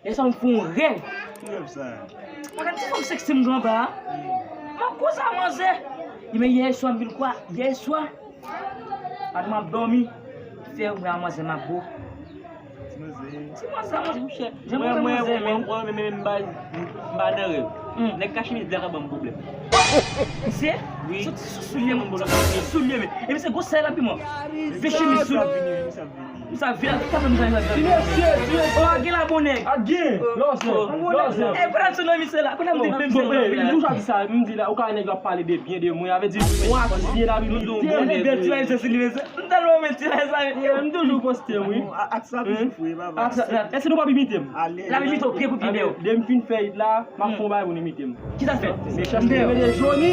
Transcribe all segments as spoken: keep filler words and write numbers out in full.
Yè swa m fè yon rèv. Ki rèv sa? Mwen gen ti fanm sèksi m gen anba a. M ap koze a manzè. Li men yè swa m vin kwa? Yè swa. Pandan m ap dòmi, fè mwen a manzè m ap bo. Ti manzè. Ti manzè, mwen, monchè. Jan mwen, mwen, manzè, mwen, men. Mwen, men, men, m pa, m pa nan rèv. Hmm. Nèg ka chemiz blan ka ban m pwoblèm. Misye? Wi. Soti sou soulye, mwen, soti sou soulye, men. E misye gwo sèl la, pi mwen. Vye chemiz sou. Misye ap vini, misye ap vini. Misye ap vini, sa fè misye ap vini. Ti mesye, ti mesye. Oh, gen la, bon nèg. A gen. Lòzè, lòzè. E, pran sou non, misye la. Kounye a m di, bon, men, bon, misye la. Toujou ap di sa, m di la, ou ka nèg yo ap pale de byen de mwen, avè di, yon atis byen la, pi m di yon bon nèg. Bèl ti mesye, si li mesye. M tèlman renmen ti mesye. M toujou poste, wi. Atis la toujou fre, papa. Èske nou p ap imite m? L ap imite w pye pou pye dèyè w. Depi m fin fè it la, m ap fè yon bagay pou nou imite m. Ki sa fèt? Mechanste rele Joni,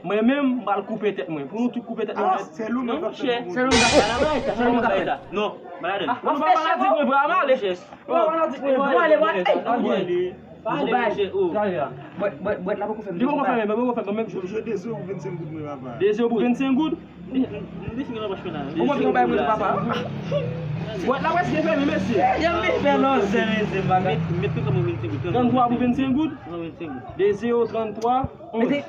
mwen menm, m pral koupe tèt mwen. Pou nou tout koupe tèt nou. Sèl ou menm k ap fè pou moun. Sèl ou menm k ap fè. Non, malade. W ap fè chèf ou. Ou pa fanatik mwen vre, a m ale. Ou pa fanatik mwen vre. Bon, ale, bon, ale. Bon, ale, monchè, oh. Bwèt, bwèt, bwèt la poko fèmen. Li poko fèmen, men poko fèmen, menm jou. Jodi, de zewo pou vennsenk goud mwen, papa. De zewo pou vennsenk goud? Li, li, li fin nan pòch mwen la. Kòman ki yon bagay mwen, papa? Bwèt la prèske fèmen, mesye. Janm vin fè non, se mesye, papa. Met, met tout sa pou vennsenk goud. Tranntwa pou vennsenk goud. Vennsenk goud. De zewo, tranntwa, onz. Mete,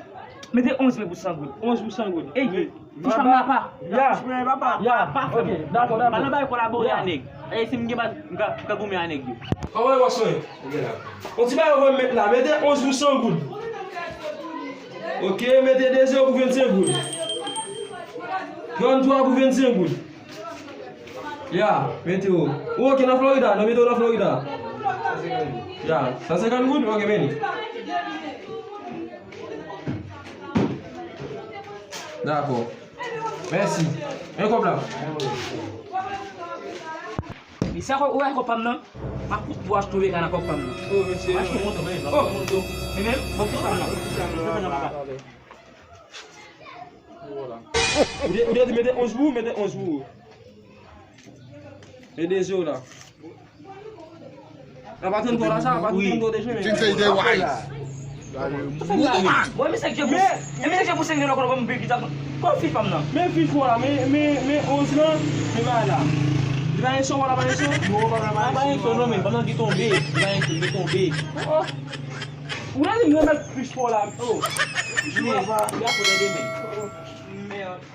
mete onz mil pou san goud. Onz pou san goud. Ey, touch pa m nan apa. Ya. Touch mwen, papa. Ya. Pa fè m. Ok, dakò, dakò. Pa nan bay kolabore a nèg. E si m gen baz, m ka, m ka goumen a nèg yo. Kòman e bòs mwen? Ok la. On ti bagay ou met la. Mete onz pou san goud. Ok, mete de zewo pou vennsenk goud. Tranntwa pou vennsenk goud. Ya, mete yo. Ou ok nan Florida, nou mete yo nan Florida. Ya, san senkant goud? Ok, vini. Dakò. Mèsi. Men kòb la. Li sa kòb, ou wè kòb pa m nan? M ap fout bwach tou veka nan kòb pa m nan. Oh, mesye. M achte moto, men, m ap moto. Men, men, bon, fich pa m nan. Fich pa m nan, papa. Ou te, ou te di mete onz pou ou, mete onz pou ou. E de zewo la. Sa pa tann twò la, sa pa tann twò deja, men. Things say they wise. Bon, misye ki pou, e misye ki pou senk dola kote ban m big sa. Kòb fich pa m nan. Men fich pa w la, men, men, men onz lan, men bagay la. Li pa gen son, wala pa gen son? Non, pa gen son. Pa gen son, non, men pa nan ki tonbe. Li pa gen son, li tonbe. Oh, oh. Ou la di m remèt fich pa w la. Oh. Jwe pa. Y ap pran demen. Merde.